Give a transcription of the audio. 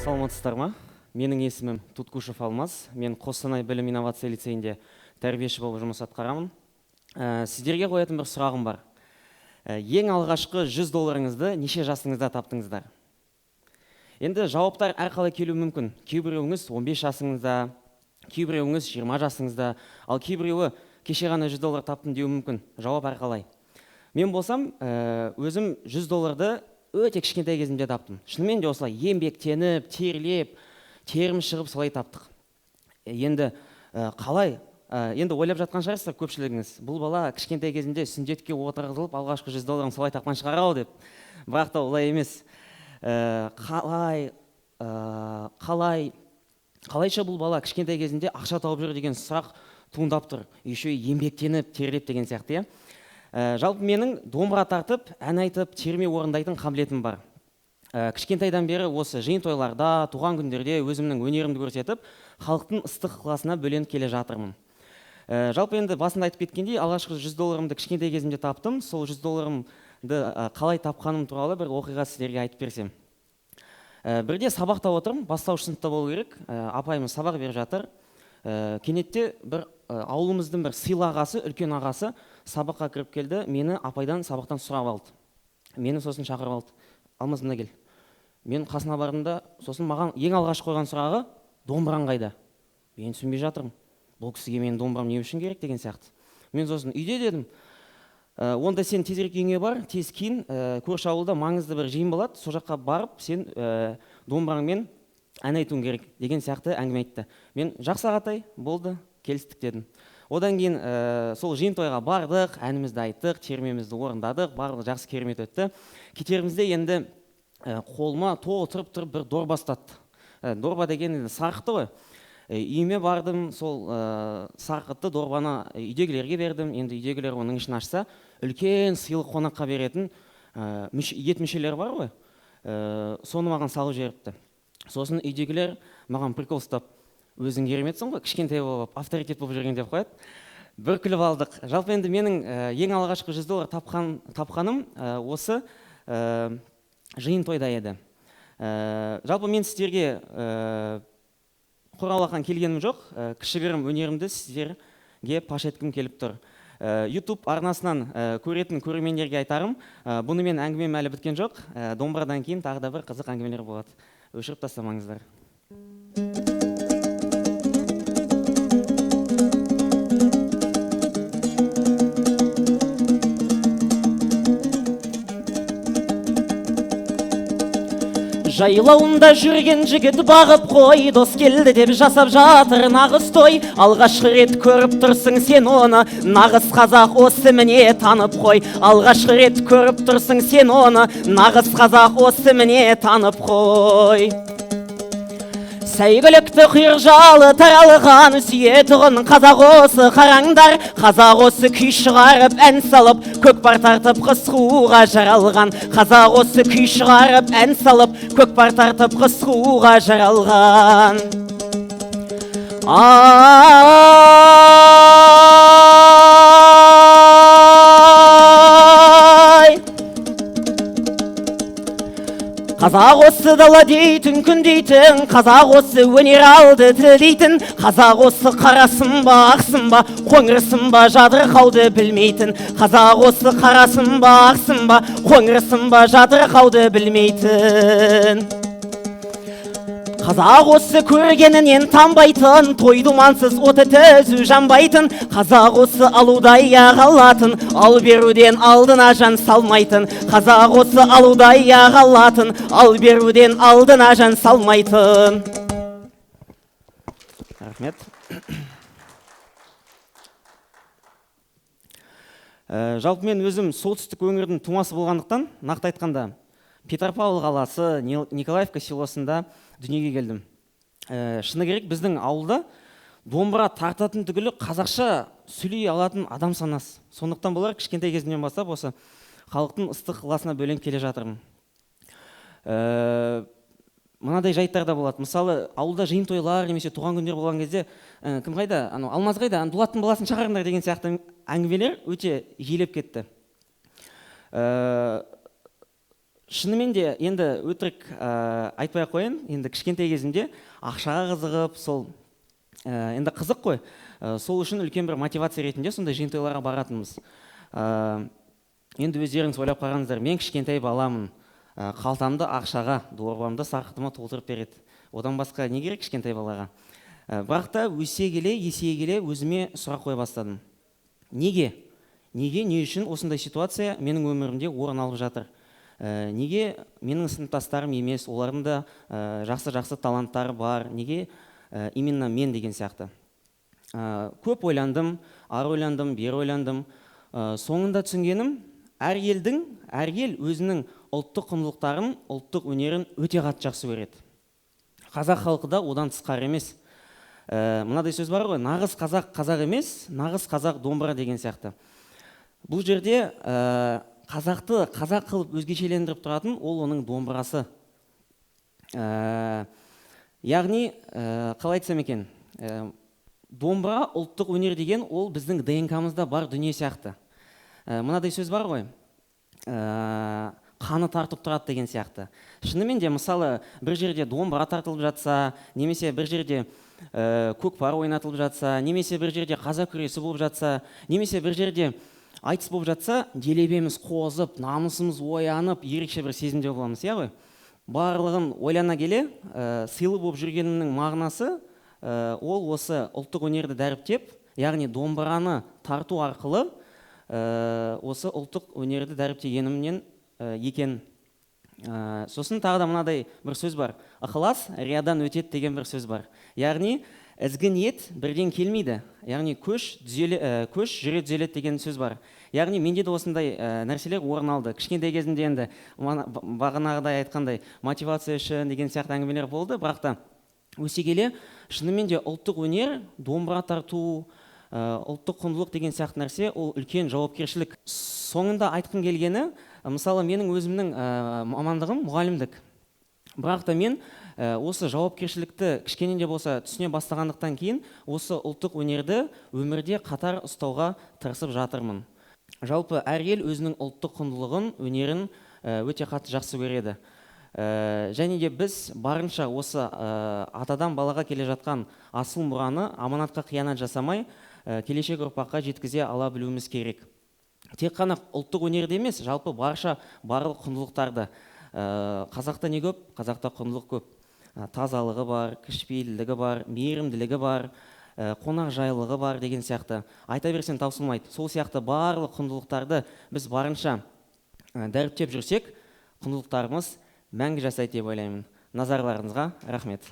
Саламатсыздар ма? Менің есімім Туткушев Алмаз. Мен Қостанай білім инновация лицейінде тәрбиеші болып жұмыс атқарамын. Сіздерге қоятын бір сұрағым бар. Ең алғашқы 100 долларыңызды неше жасыңызда таптыңыздар? Енді жауаптар әрқалай келуі мүмкін. Кейбіреуіңіз 15 жасыңызда, кейбіреуіңіз 20 жасыңызда, ал кейбіреуі кеше ғана 100 доллар таптым деуі мүмкін. Жауап әрқалай. Мен болсам, өзім 100 долларды өте кішкентай кезімде таптым. Шынымен де осылай еңбектеніп, терлеп, терім шығып солай таптық. Енді қалай? Енді ойлап жатқан шығарсыздар көпшілігіңіз. Бұл бала кішкентай кезінде сүндетке отырғызылып, алғашқы 100 долларын солай тапқан шығар ау деп. Бірақ та олай емес. Қалайша бұл бала кішкентай кезінде ақша тауып жүр деген сұрақ туындап тұр. Еще еңбектеніп, терлеп деген сияқты, иә? Жалпы менің домбыра тартып, ән айтып, терме орындайтын қабілетім бар. Кішкентайдан бері осы жиын тойларда, туған күндерде өзімнің өнерімді көрсетіп, халықтың ыстық ықыласына бөленіп келе жатырмын. Жалпы енді басында айтып кеткендей, алғашқы 100 долларымды кішкентай кезімде таптым. Сол 100 долларымды қалай тапқаным туралы бір оқиға сіздерге айтып берсем. Бірде сабақта отырмын, бастауыш сыныпта болу керек. Апайымыз сабақ беріп жатыр. Кенетте бір ауылымыздың бір сыйлы ағасы, үлкен ағасы сабаққа кіріп келді, мені апайдан сабақтан сұрап алды. Мені сосын шақырып алды. Алмаз, мына кел. Мен қасына бардым да, сосын маған ең алғаш қойған сұрағы, домбыраң қайда? Мен түсінбей жатырмын. Бұл кісіге менің домбырам не үшін керек деген сияқты. Мен сосын үйде дедім. Онда сен тезірек үйіңе бар, тез киін, көрші ауылда маңызды бір жиын болады, сол жаққа барып сен домбыраңмен ән айтуың керек деген сияқты әңгіме айтты. Мен жақсы ағатай, болды, келістік дедім. Одан кейін сол жиын тойға бардық, әнімізді айттық, термемізді орындадық, барлығы жақсы керемет өтті. Кетерімізде енді қолыма толтырып тұрып бір дорба ұстатты. Дорба деген енді сарқыты ғой. Үйіме бардым, сол сарқытты дорбаны үйдегілерге бердім. Енді үйдегілер оның ішін ашса, үлкен сыйлық қонаққа беретін ет мүшелері бар ғой. Соны маған салып жіберіпті. Сосын үйдегілер маған прикол ұстап, өзің кереметсің ғой, кішкентай болып, авторитет болып жүрген деп қояды. Бір күліп алдық. Жалпы енді менің ең алғашқы 100 доллар тапқаным осы жиын тойда еді. Жалпы мен сіздерге құр алақан келгенім жоқ, кішігірім өнерімді сіздерге паш еткім келіп тұр. YouTube арнасынан көретін көрермендерге айтарым, бұнымен әңгімем әлі біткен жоқ. Домбырадан кейін тағы да бір қызық әңгімелер болады. Өшіріп тастамаңыздар. Жайлауында жүрген жігіт бағып қой, дос келді деп жасап жатыр нағыз той. Алғашқы рет көріп тұрсың сен оны, нағыз қазақ осы міне танып қой. Алғашқы рет көріп тұрсың сен оны, нағыз қазақ осы міне танып қой. Сәйгүлікті құйрық жалы таралған, сүйетұғын қазақ осы қараңдар. Қазақ осы күй шығарып ән салып, көкпар тартып қыз қууға жаралған. Қазақ осы күй шығарып ән салып, көкпар тартып қыз қууға жаралған. Ай! Қазақ осы дала дейтін, күн дейтін, қазақ осы өнер алды тіл дейтін, қазақ осы қарасын ба, ақсын ба, қоңырсын ба, жатырқауды білмейтін. Қазақ осы қарасын ба, ақсын ба, қоңырсын ба, жатырқауды білмейтін. Қазақ осы көргенінен танбайтын, той думансыз оты түзу жанбайтын. Қазақ осы алудай ақ алатын, ал беруден алдына жан салмайтын. Қазақ осы алудай ақ алатын, ал беруден алдына жан салмайтын. Рахмет. Жалпы мен өзім солтүстік өңірдің тумасы болғандықтан, нақты айтқанда, Петропавл қаласы Николаевка селосында дүниеге келдім. Шыны керек, біздің ауылда домбыра тартатын түгілі қазақша сөйлей алатын адам санасы. Сондықтан болар кішкентай кезімнен бастап осы халықтың ыстық ықыласына бөленіп келе жатырмын. Мынадай жайттар да болады. Мысалы, ауылда жиын тойлар немесе туған күндер болған кезде, кім қайда, анау Алмаз қайда, ана Дулаттың баласын шақырыңдар деген сияқты әңгімелер өте жиілеп кетті. Шынымен де енді өтірік айтпай ақ қояйын, енді кішкентай кезімде ақшаға қызығып, сол енді қызық қой, сол үшін үлкен бір мотивация ретінде сондай жиын тойларға баратынбыз. Енді өздеріңіз ойлап қараңыздар, мен кішкентай баламын, қалтамды ақшаға, дорбамды сарқытыма толтырып береді. Одан басқа не керек кішкентай балаға? Бірақ та өсе келе, есейе келе өзіме сұрақ қоя бастадым. Неге? Неге, не үшін осындай ситуация менің өмірімде орын алып жатыр? Неге менің сыныптастарым емес, олардың да жақсы-жақсы таланттары бар, неге именно мен деген сияқты. Көп ойландым, ары ойландым, бері ойландым. Соңында түсінгенім, әр ел өзінің ұлттық құндылықтарын, ұлттық өнерін өте қатты жақсы көреді. Қазақ халқы да одан тысқары емес. Мынадай сөз бар ғой, нағыз қазақ қазақ емес, нағыз қазақ домбыра деген сияқты. Бұл жерде қазақты қазақ қылып өзгешелендіріп тұратын ол оның домбырасы. Яғни, қалай айтсам екен, домбыра ұлттық өнер деген ол біздің ДНК-мызда бар дүние сияқты. Мынадай сөз бар ғой, қаны тартып тұрады деген сияқты. Шынымен де, мысалы, бір жерде домбыра тартылып жатса, немесе бір жерде көкпар ойнатылып жатса, немесе бір жерде қазақ күресі болып жатса, немесе бір жерде айтыс болып жатса, делебеміз қозып, намысымыз оянып, ерекше бір сезімде боламыз, иә ғой? Барлығын ойлана келе, сыйлы болып жүргенімнің мағынасы, ол осы ұлттық өнерді дәріптеп, яғни домбыраны тарту арқылы осы ұлттық өнерді дәріптегенімнен екен. Сосын тағы да мынадай бір сөз бар. Ықылас риядан өтеді деген бір сөз бар. Яғни ізгі ниет бірден келмейді. Яғни көш жүре түзеледі деген сөз бар. Яғни менде де осындай нәрселер орын алды. Кішкентай кезімде енді бағанағыдай айтқандай мотивация үшін деген сияқты әңгімелер болды, бірақ та өсе келе шынымен де ұлттық өнер, домбыра тарту, ұлттық құндылық деген сияқты нәрсе ол үлкен жауапкершілік. Соңында айтқым келгені, мысалы, менің өзімнің мамандығым мұғалімдік. Бірақ та мен осы жауапкершілікті кішкене де болса түсіне бастағандықтан кейін осы ұлттық өнерді өмірде қатар ұстауға тырысып жатырмын. Жалпы әр ел өзінің ұлттық құндылығын, өнерін өте қатты жақсы көреді. Және де біз барынша осы атадан балаға келе жатқан асыл мұраны аманатқа қиянат жасамай келешек ұрпаққа жеткізе ала білуіміз керек. Тек қана ұлттық өнерді емес, жалпы барша барлық құндылықтарды. Қазақта не көп? Қазақта құндылық көп. Тазалығы бар, кішіпейілділігі бар, мейірімділігі бар, қонақжайлығы бар деген сияқты. Айта берсең таусылмайды. Сол сияқты барлық құндылықтарды біз барынша дәріптеп жүрсек, құндылықтарымыз мәңгі жасайды деп ойлаймын. Назарларыңызға рахмет.